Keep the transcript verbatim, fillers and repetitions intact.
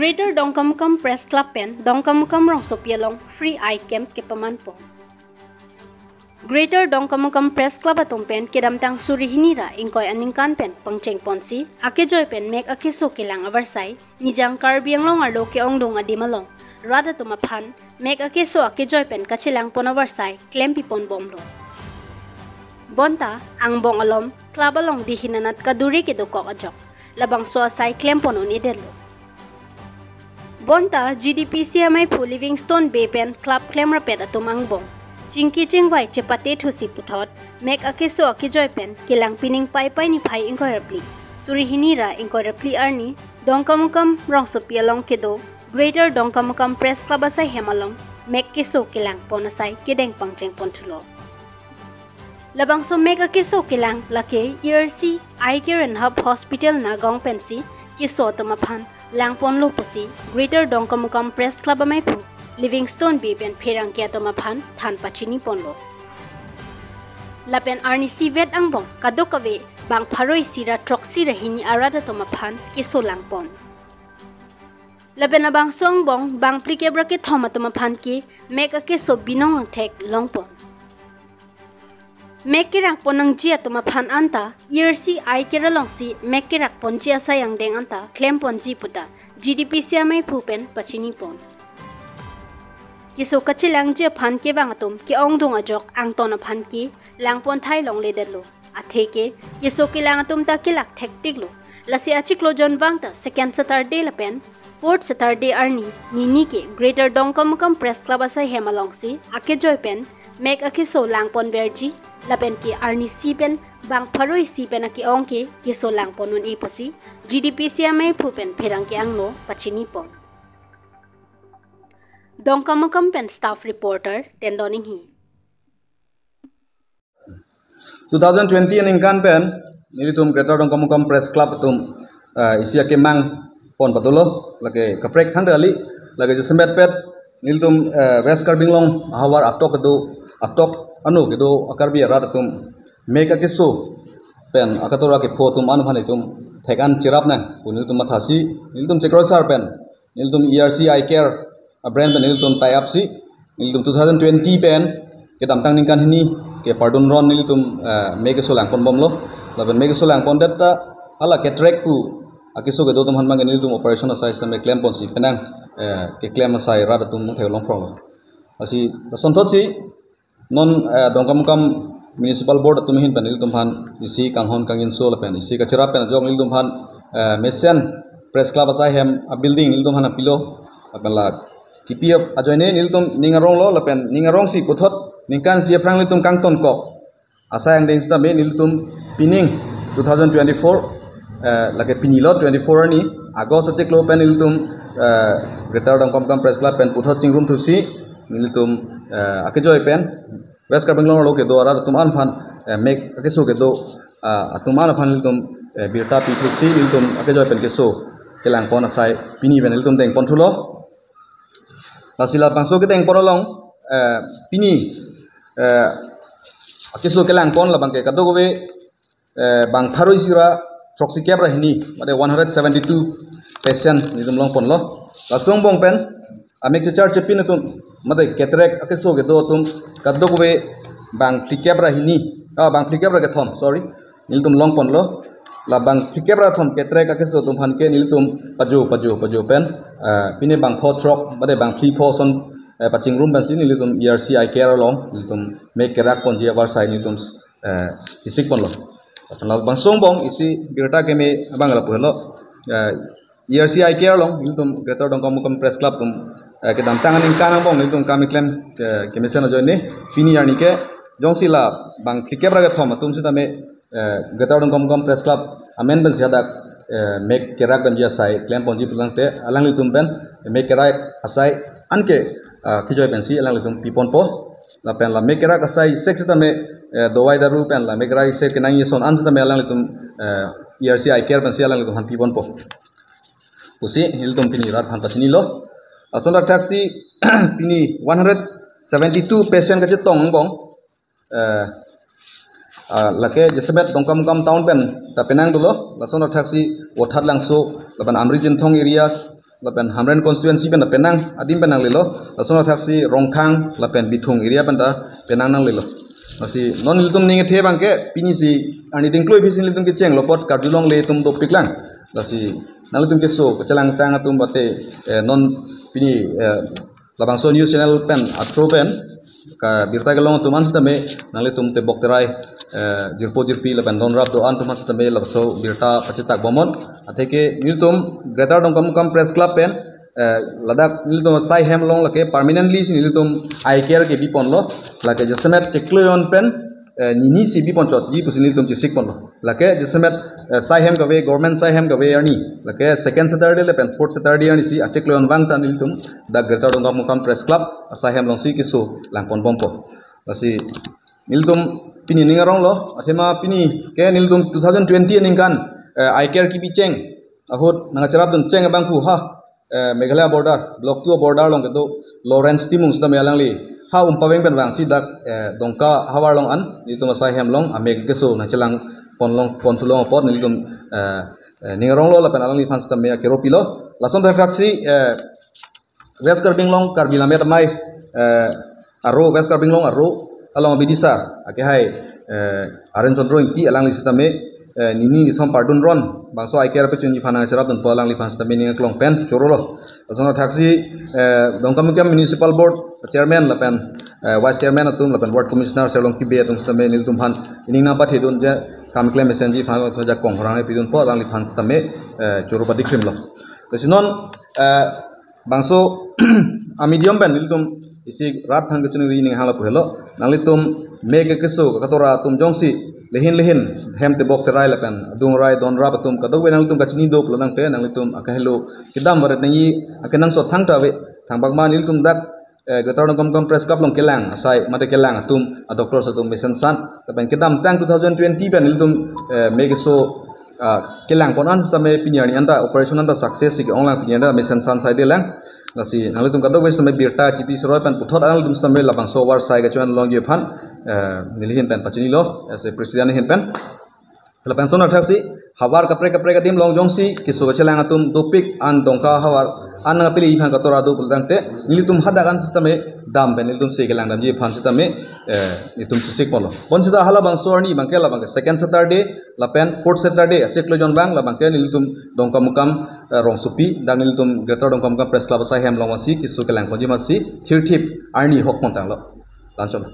Greater Dongkamukam Press Club pen Dongkamukam rongsopi along free eye camp kepaman pon. Greater Dongkamukam Press Club atum pen kedamtang suri hini ra ingkoi aningkan pen pangcheng ponsi akejoi pen mek akeso kelang avarsai Nijang Karbi Anglong arlo ke-ongdung adim along rat atum aphan mek akeso akejoi pen kachelang pon avarsai klempi pon bomlo. Bonta angbong alom club along dihin anat kaduri kedokok ajok labangso asai klem pon un-edetlo. Bonta G D P C amaiphu Livingstone Bey pen club klemrapet atum angbong chingki chingvai chepate thusi puthot mek akeso akejoi pen kelang pining Paipai niphai ingkoi ra phli suri hini ra ingkoi ra phli arni Dongkamukam rongsopi along kedo Greater Dongkamukam Press Club asai hem along mek keso kelang pon asai kedeng pangcheng pon thulo. Labangso mek akeso kelang lake E R C Eye Care and Hub Hospital Nagaon pensi keso atum aphan lang ponlo pusi Greater Dongkamukam Press Club amaiphu Livingstone Bey pen pherangke atum aphan than pachini ponlo. Lapen arnisi vet angbong kadokave bang pharo isi ra throksi ra hini arat atum aphan keso lang pon. Lapen labangso angbong bang phlikep ra kethom atum aphan ke mek akeso binong angthek long pon. Mek kerak pon nangji atum aphan anta E R C Eye Care alongsi mek kerak ponji asai angdeng anta klem ponji puta G D P C amaiphu pen pachini pon. Keso kachelangji aphan kevang atum ke-ongdung ajok angton aphan ke lang pon thai longledetlo. Atheke keso kelang atum ta kelak thektiklo. Lasi achiklo jonvang ta second Saturday lapen fourth Saturday arni nini ke Greater Dongkamukam Press Club asai hem alongsi akejoi pen mek akeso lang pon verji lapen ke arnisi pen bang pharo isi pen ake-ong ke keso lang pon un-e pusi G D P C amaiphu pen pherangke angno pachini pon. Dongkamukam pen staff reporter Tendon Inghi. Two thousand twenty aningkan pen nelitum Greater Dongkamukam Press Club atum, eh, isi akemang pon patulo, lake kaprek thangta kali, lake jasemet pet nelitum, eh, West Karbi Anglong ahavar atok kedo, atok ano kedo a-Karbi arat atum mek akeso pen akatora kepho atum an aphan itum thek-an cherap nang pu nelitum mathasi nelitum chekroisar pen nelitum E R C Eye Care a-brand pen nelitum tie up si nelitum two thousand twenty pen kedamtang ningkan hini ke pardon ron nelitum, eh, mek keso lang pon bomlo. Lapen mek keso lang pondet ta hala cataract pu akeso kedo atum aphan abang ke nelitum operation asai same klem ponsi penang, eh, keklem asai rat atum thek long prong lo. Lasi lasonthot si non, eh, Dongkamukam Municipal Board atum ahin pen nelitum aphan isi kanghon kangjinso lapen isi kacherap pen ajok nelitum aphan, eh, mesen Press Club asai hem a-building nelitum aphan pilo lapen la kipi ap ajoine nelitum ning aronglo lapen ning arongsi puthot ningkan isi aphrang nelitum kangtonkok asai angdeng sitame nelitum pining two thousand twenty-four, eh, lake pini lo twenty-four arni August achiklo pen nelitum, eh, Greater Dongkamukam Press Club pen puthot chingrum thusi nelitum, eh, akejoi pen West Karbi Anglong arlo kedo arat atum an aphan, eh, mek akeso kedo, ah, atum an aphan nelitum, eh, birta pi thusi nelitum akejoi pen keso kelang pon asai pini pen nelitum deng pon thulo. Lasi labangso kedeng pon along, eh, pini, eh, akeso kelang pon labang ke kadokave, eh, bang pharo isi ra throksi kep ra hini, mate one hundred seventy-two patient nelitum long ponlo. Laso angbong pen amek chechar chepin atum, mate cataract akeso kedo atum kadokave bang phlikep ra hini, ah, bang phlikep ra kethom, sorry, nelitum long ponlo. La bang phlikep ra thom cataract akeso atum aphan ke nelitum pajo pajo pajo pen, eh, pine bang pho throk mate bang phli pho ason, eh, pachingrum pensi nelitum E R C Eye Care along nelitum mek kerak ponji avarsai nelitum, eh, chisik ponlo. Labangso angbong isi birta keme abang lapu helo, eh, E R C Eye Care along nelitum Greater Dongkamukam Press Club atum, eh, kedamtang aningkan angbong nelitum kam keklem, eh, kemesen ajoine pini arni ke jongsi la bang phlikep ra kethom atum sitame, eh, Greater Dongkamukam Press Club amen pensi hadak, eh, mek kerak damji asai klem ponji pulang te alanglitum pen mek kerak asai anke, ah, kejoi pensi alanglitum pi ponpo. Lapen la mek kerak asai sek sitame, eh, dawai daru pen la mek kerak isi kenangji ason an sitame alanglitum, eh, E R C Eye Care pensi alanglitum aphan pi ponpo pusi nelitum pini rat aphan pachinilo. Lason thakthak si pini one hundred seventy-two patient kachetong angbong, eh, ah, lake jasemet Dongkamukam town pen ta penang dolo, lason thakthak si Vothatlangso lapen Amri Chinthong areas, lapen Hamren constituency pen penang adim pen nanglelo, lason athaksi Rongkhang lapen Bithung area pen ta penang nanglelo. Lasi non nelitum ning kethe abangke pini si arni dingkloi phisi nelitum kechenglo apot karjulongle atum dopiklang. Lasi nanglitum keso kachelangtang atum mate, eh, non pini, eh, labangso news channel pen athro pen ka birta kelong atum an sitame nanglitum tebok terai, eh, jirpo jirpi lapen donrap do-an atum an sitame labangso birta pachetak bomnon. Atheke nelitum Greater Dongkamukam Press Club pen, eh, ladak nelitum asai hem along lake permanently si nelitum eye care kebiponlo, lake jasemet chiklo jon pen, eh, nini si biponchotji pusi nelitum chesikponlo. Lake jasemet, eh, sai hem kave, government sai hem kave arni, lake second Saturday lapen fourth Saturday arni si achiklo jon vang ta nelitum dak Greater Dongkamukam Press Club asai hem alongsi keso langponbompo. Lasi nelitum pini ning aronglo, athema pini ke nelitum two thousand twenty aningkan, eh, eye care kebicheng ahut nangcherapdun cheng abangphu ha, eh, Meghalaya border, Block two border along kedo Lawrence Timung sitame alangli ha Umpaveng pen vangsi dak, eh, Dongka havar along an nelitum asai hem along amek keso nangchelangponlong, ponthu long apot nelitum, eh, eh, ning aronglo lapen alangliphan sitame akero pilo. Lason thakthak si, eh, West Karbi Anglong Karbi Lammet Amei, eh, aro, West Karbi Anglong aro along abidisar akehai, eh, Aren Chandra Ingti alangli sitame, eh, nini nithom pardun ron bangso eye care pachunji aphan nangcherapdunpo, alangliphan sitame ning aklong pen chorolo. Lason athaksi, eh, Dongkamukam Municipal Board Chairman lapen, eh, Vice Chairman atum lapen Ward Commissioner Serlong Kibe atum sitame nelitum aphan ining nangpathedun je kam klem mesenji aphan jakong horang pidunpo, alangliphan sitame, eh, choro padikrimlo. Lasi non, eh, bangso a medium pen nelitum isi rat aphan kachiningri ning hanglo pu helo. Nanglitum mek keso kakatora atum jongsi lehin lehin hem tebok terai lapen adung rai donrap atum kadokave nanglitum kachini do pulo tangte nanglitum akahelo kedam varet nangji akenangsot thangta ave. Thangbak ma nelitum dak, eh, Greater Dongkamukam Press Club along kelang asai mate kelang atum a doctors atum mesensan lapen kedamtang two thousand twenty pen nelitum, eh, mek keso, ah, kelangpon an sitame pini arni anta operation anta success si ke-onglang, pini anta mesensan saidelang. Lasi nanglitum kadokave sitame birta chipi seroi pen puthot nanglitum sitame labangso havar sai kacho-an longji aphan, eh, neli ahin pen pachinilo, as a president ahin pen. Lapen lason athaksi havar kaprek kaprek adim along jongsi keso kachelang atum dopik an Dongka havar an nangpili aphan katora do pulo tangte nelitum hadak an sitame dam pen nelitum si kelangdamji aphan sitame, eh, nelitum chesikponlo. Bonsita halabangso arni abangke labangke second Saturday lapen fourth Saturday achiklo jon vang labangke nelitum Dongkamukam, eh, rongsopi dak nelitum Greater Dongkamukam Press Club asai hem along vangsi keso kelangponji aphansi thirthip arni hokpon tanglo. Lanchon.